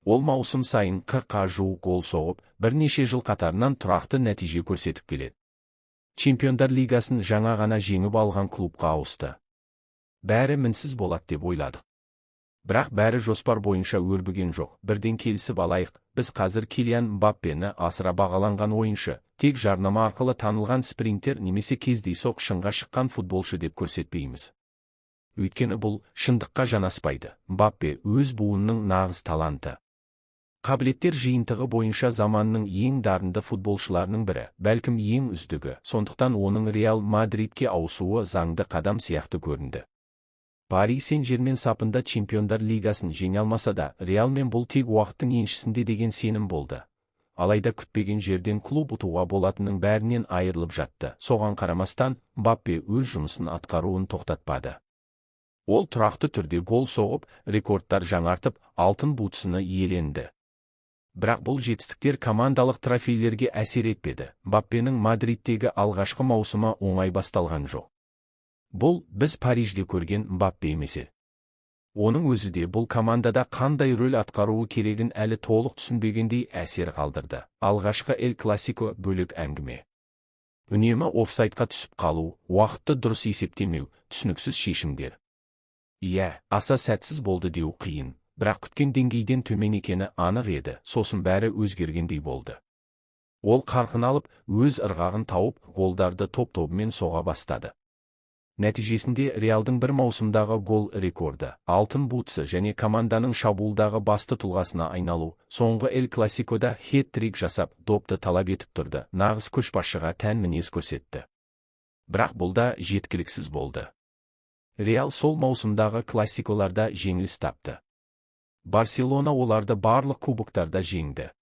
Ол маусым сайын 40-қа жуық гол соғып, бірнеше жыл қатарынан тұрақты нәтиже көрсетіп келеді. Чемпиондар лигасын жаңа ғана жеңіп алған клубқа ауысты. Бәрі мінсіз болады деп ойладық. Бірақ бәрі жоспар бойынша өрбіген жоқ. Бірден келісіп алайық, біз қазір Килиан Мбаппені асыра бағаланған ойыншы, тек жарнама арқылы танылған спринтер немесе кездейсоқ шыңға шыққан футболшы деп көрсетпейміз. Өйткені бұл шындыққа жанаспайды. Мбаппе өз буынының нағыз таланты. Қабілеттер жиынтығы бойынша заманның ең дарынды футболшыларының бірі, бәлкім, ең үздігі. Сондықтан оның Реал Мадридке ауысуы заңды қадам сияқты көрінді. Пари Сен-Жермен сапында Чемпиондар лигасын жеңе алмаса да, Реалмен бұл тек уақыттың еншісінде деген сенім болды. Алайда күтпеген жерден клуб ұтуға болатынның бәрінен айырылып жатты. Соған қарамастан, Мбаппе өз жұмысын атқаруын тоқтатпады. Ол тұрақты түрде гол соғып, рекордтар жаңартып, алтын бутсыны иеленді. Бірақ бұл жетістіктер командалық трофейлерге әсер етпеді. Мбаппенің Мадридтегі алғашқы маусымы оңай басталған жоқ. Бұл біз Парижде көрген Мбаппе емес еді. Оның өзі де бұл командада қандай рөл атқаруы керегін әлі толық түсінбегендей әсер қалдырды. Алғашқы Эль Классико бөлек әңгіме. Үнемі офсайдқа түсіп қалу, уақытты дұрыс есептемеу, түсініксіз шешімдер. Иә, аса сәтсіз болды деу қиын, бірақ күткен деңгейден төмен екені анық еді. Сосын бәрі өзгергендей болды. Ол қарқын алып, өз ырғағын тауып, голдарды топ-тобымен соға бастады. Нәтижесінде Реалдың бір маусымдағы гол рекорды, алтын бутсы және команданың шабуылдағы басты тұлғасына айналу, соңғы Эль Классикода хет-трик жасап, допты талап етіп тұрды, нағыз көшбасшыға тән мінез көрсетті. Бірақ бұл да жеткіліксіз болды. Реал сол маусымдағы классиколарда жеңіліс тапты. Барселона оларды барлық кубоктарда жеңді.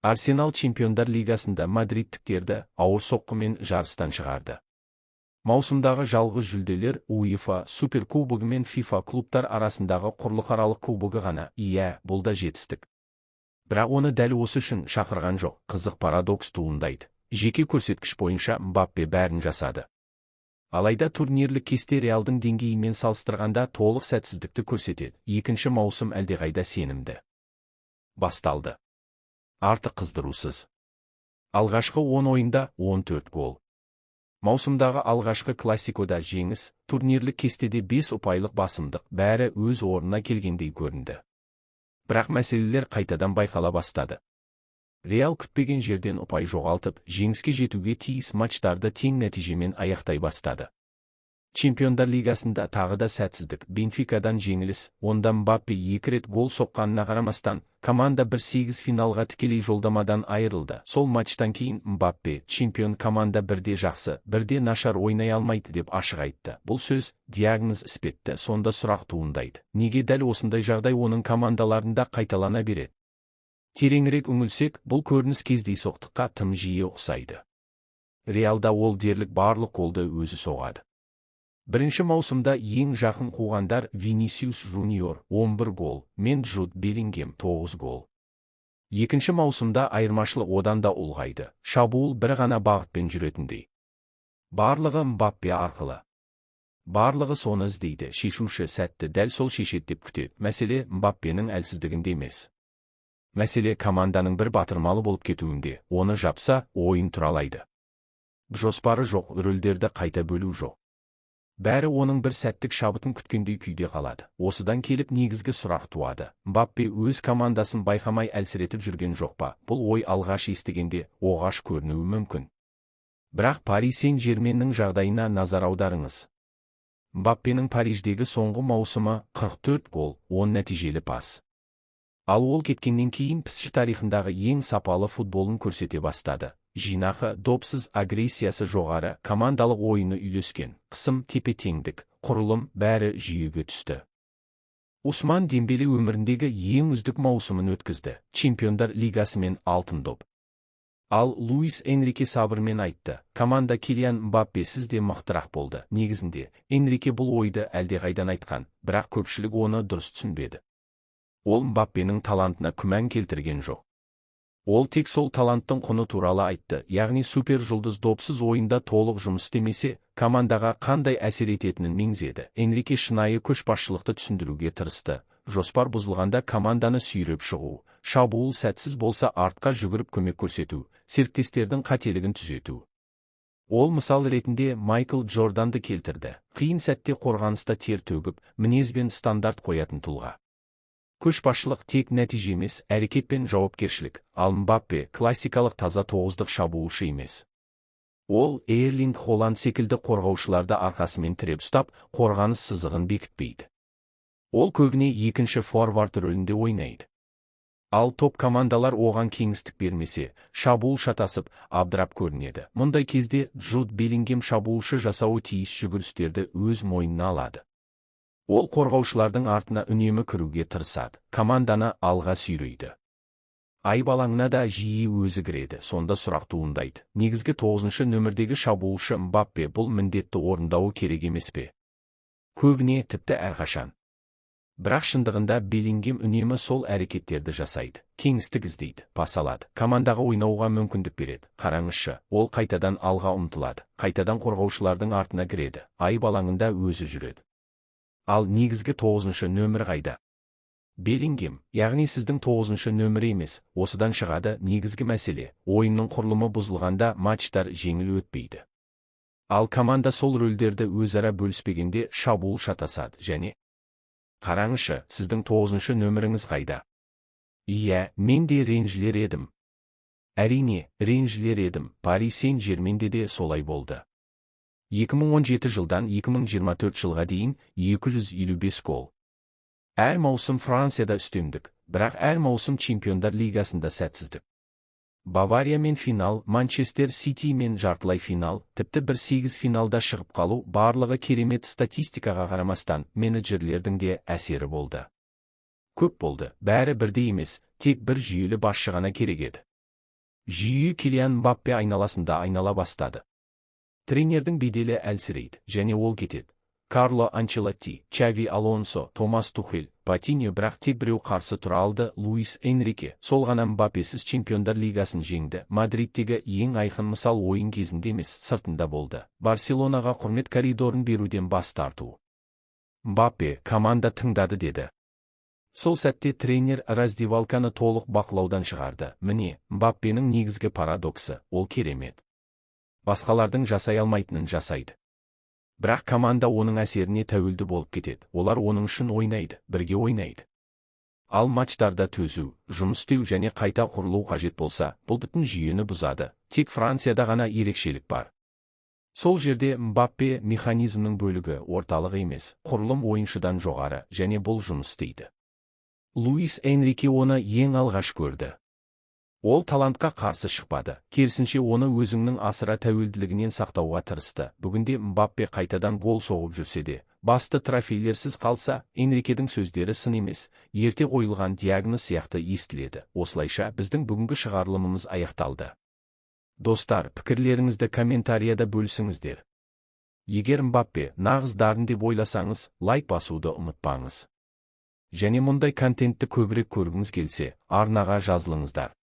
Арсенал Чемпиондар лигасында мадридтіктерді ауыр соққымен жарыстан шығарды. Маусымдағы жалғыз жүлделер УЕФА Суперкубогы мен ФИФА клубтар арасындағы құрлықаралық кубогы ғана. Иә, бұл да жетістік. Бірақ оны дәл осы үшін шақырған жоқ. Қызық парадокс туындайды. Жеке көрсеткіш бойынша Мбаппе бәрін жасады. Алайда турнирлік кесте Реалдың деңгейімен салыстырғанда толық сәтсіздікті көрсетеді. Екінші маусым әлдеқайда сенімді басталды. Артық қыздырусыз. Алғашқы 10 ойында 14 гол. Маусымдағы алғашқы классикода жеңіс, турнирлік кестеде 5 ұпайлық басымдық, бәрі өз орнына келгендей көрінді. Бірақ мәселелер қайтадан байқала бастады. Реал күтпеген жерден ұпай жоғалтып, жеңіске жетуге тиіс матчтарды тең нәтижемен аяқтай бастады. Чемпиондар лигасында тағы да сәтсіздік, Бенфикадан жеңіліс, онда Мбаппе екі рет гол соққанына қарамастан, команда 1-8 финалға тікелей жолдамадан айырылды. Сол матчтан кейін Мбаппе чемпион команда бірде жақсы, бірде нашар ойнай алмайды деп ашық айтты. Бұл сөз диагноз іспетті, сонда сұрақ туындайды. Неге дәл осындай жағдай оның командаларында қайталана береді? Тереңірек үңілсек, бұл көрініс кездейсоқтыққа тым жиі ұқсайды. Реалда ол дерлік барлық голды өзі соғады. Бірінші маусымда ең жақын қуғандар Винисиус Жуниор 11 гол, мен Джуд Беллингем 9 гол. Екінші маусымда айырмашылық одан да ұлғайды. Шабуыл бір ғана бағытпен жүретіндей. Барлығы Мбаппе арқылы. Барлығы соны іздейді, шешуші сәтті дәл сол шешеді деп күтеді. Мәселе Мбаппенің әлсіздігінде емес. Мәселе команданың бір батырмалы болып кетуінде, оны жапса, ойын тұралайды. Жоспары жоқ, рөлдерді қайта бөлу жоқ. Бәрі оның бір сәттік шабытын күткендей күйде қалады. Осыдан келіп негізгі сұрақ туады. Мбаппе өз командасын байқамай әлсіретіп жүрген жоқ па? Бұл ой алғаш естігенде оғаш көрінуі мүмкін. Бірақ Пари Сен-Жерменнің жағдайына назар аударыңыз. Мбаппенің Париждегі соңғы маусымы 44 гол, 10 нәтижелі пас. Ал ол кеткеннен кейін ПСЖ тарихындағы ең сапалы футболын көрсете бастады. Жинақы, допсыз агрессиясы жоғары, командалық ойыны үйлескен, қысым, тепе-теңдік, құрылым бәрі жүйеге түсті. Усман Дембеле өміріндегі ең үздік маусымын өткізді, Чемпиондар лигасы мен алтын доп. Ал Луис Энрике сабырмен айтты, команда Килиан Мбаппесіз де мықтырақ болды. Негізінде, Энрике бұл ойды әлдеқайдан айтқан, бірақ көпшілік оны дұрыс түсінбеді. Ол Мбаппенің талантына күмән келтірген жоқ. Ол тек сол таланттың құны туралы айтты, яғни супер жұлдыз допсыз ойында толық жұмыс істемесе, командаға қандай әсер ететінін меңзеді. Энрике шынайы көшбасшылықты түсіндіруге тырысты. Жоспар бұзылғанда команданы сүйреп шығу, шабуыл сәтсіз болса, артқа жүгіріп көмек көрсету, серіктестердің қателігін түзету. Ол мысал ретінде Майкл Джорданды келтірді. Қиын сәтте қорғаныста тер төгіп, мінезбен стандарт қоятын тұлға. Көшбасшылық тек нәтиже емес, әрекет пен жауапкершілік. Ал Мбаппе классикалық таза тоғыздық шабуылшы емес. Ол Эрлинг Холанд секілді қорғаушыларды арқасымен тіреп ұстап, қорғаныс сызығын бекітпейді. Ол көбіне екінші форвард рөлінде ойнайды. Ал топ командалар оған кеңістік бермесе, шабуыл шатасып, абдырап көрінеді. Мұндай кезде Джуд Беллингем шабуылшы жасауы тиіс жүгірістерді өз мойнына алады. Ол қорғаушылардың артына үнемі кіруге тырысады, команданы алға сүйрейді. Айып алаңына да жиі өзі кіреді. Сонда сұрақ туындайды: негізгі тоғызыншы нөмірдегі шабуылшы Мбаппе бұл міндетті орындауы керек емес пе? Көбіне, тіпті әрқашан. Бірақ шындығында Беллингем үнемі сол әрекеттерді жасайды: кеңістік іздейді, пас алады, командаға ойнауға мүмкіндік береді. Қараңызшы, ол қайтадан алға ұмтылады, қайтадан қорғаушылардың артына кіреді, айып алаңында өзі жүреді. Ал негізгі тоғызыншы нөмір қайда? Беллингем, яғни сіздің тоғызыншы нөмірі емес. Осыдан шығады негізгі мәселе: ойынның құрылымы бұзылғанда, матчтар жеңіл өтпейді. Ал команда сол рөлдерді өзара бөліспегенде, шабуыл шатасады. Және қараңызшы, сіздің тоғызыншы нөміріңіз қайда? Иә, мен де ренжілер едім. Әрине, ренжілер едім. Пари Сен Жерменде де солай болды. 2017 жылдан 2024 жылға дейін 255 гол. Әр маусым Францияда үстемдік, бірақ әр маусым Чемпиондар лигасында сәтсіздік. Бавариямен финал, Манчестер Сити мен жартылай финал, тіпті бір сегіз финалда шығып қалу. Барлығы керемет статистикаға қарамастан, менеджерлердің де әсері болды. Көп болды, бәрі бірдей емес, тек бір жүйелі басшы ғана керек еді. Жүйе Килиан Мбаппе айналасында айнала бастады. Тренердің беделі әлсірейді және ол кетеді. Карло Анчелотти, Чави Алонсо, Томас Тухель, Патиньо, бірақ тек біреу қарсы тұра алды: Луис Энрике. Сол ғана Мбаппесіз Чемпиондар лигасын жеңді. Мадридтегі ең айқын мысал ойын кезінде емес, сыртында болды: Барселонаға құрмет коридорын беруден бас тарту. Мбаппе «команда тыңдады» деді. Сол сәтте тренер раздевалканы толық бақылаудан шығарды. Міне, Мбаппенің негізгі парадоксы: ол керемет. Басқалардың жасай алмайтынын жасайды. Бірақ команда оның әсеріне тәуелді болып кетеді. Олар оның үшін ойнайды, бірге ойнайды. Ал матчтарда төзу, жұмыс істеу және қайта құрылу қажет болса, бұл бүтін жүйені бұзады. Тек Францияда ғана ерекшелік бар. Сол жерде Мбаппе механизмнің бөлігі, орталық емес. Құрылым ойыншыдан жоғары және бұл жұмыс істейді. Луис Энрике оны ең алғаш көрді. Ол талантқа қарсы шықпады, керісінше, оны өзінің асыра тәуелділігінен сақтауға тырысты. Бүгінде Мбаппе қайтадан гол соғып жүрсе де, басты трофейлерсіз қалса, Энрикедің сөздері сын емес, ерте қойылған диагноз сияқты естіледі. Осылайша, біздің бүгінгі шығарылымымыз аяқталды. Достар, пікірлеріңізді комментарияда бөлісіңіздер. Егер Мбаппе нағыз дарын деп ойласаңыз, лайк басуды ұмытпаңыз. Және мұндай контентті көбірек көргіңіз келсе, арнаға жазылыңыздар.